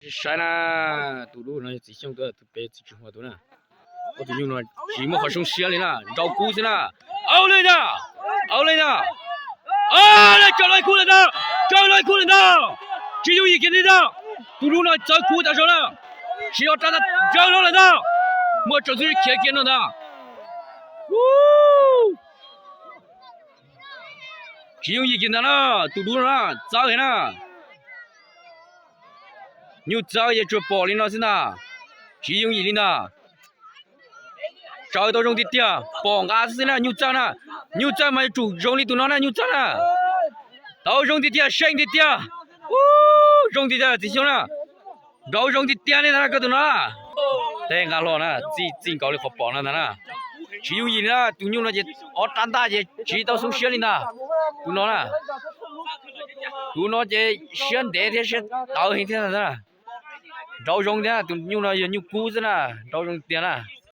Saib na, tus dub no yog Txiv Xyooj tus, tus pem Txiv Tswv Huas tus na. Ob tus nyuj no tsis muaj qhov zoo siab li na, nrau kub xwb na. Au li ntag, au li ntag, tsaws loo kub lawm ntag, tsaws loo kub lawm ntag. Tsis yooj yim kiag li ntag, tus dub no txawb kub tas zog na. Tsis ob rab ntag, tsaws loo lawm ntag. Muaj tsaus xwb khiav kiag no ntag. Tsis yooj yim kiag ntag na, tus dub no na, txawb na. Nyuj txawj yog tsuas pom li no xwb ntag, tsis yooj yim li ntag. Tsaws tau zoo tiag tiag, pom nqa xwb na, nyuj txawj na. Nyuj txawj mas yuav tsum zoo li tus no na, nyuj txawj na. Tau zoo tiag tiag, seej tiag tiag. Zoo tiag tiag Txiv Xyooj na. Nrau zoo tiag tiag li ntag na koj tus no na. Tej nqa hlo na, txij txij nkaus li qhov pom no ntag na. Tsis yooj yim li na, tus nyuj no ces ob rab ntaj ces tsis tau zoo siab li ntag. Tus no na, tus no ces siab ntev thiab siab tawv heev thiab ntag na. Nrau zoo tiag, tus nyuj no yog nyuj kub xwb na, nrau zoo tiag na.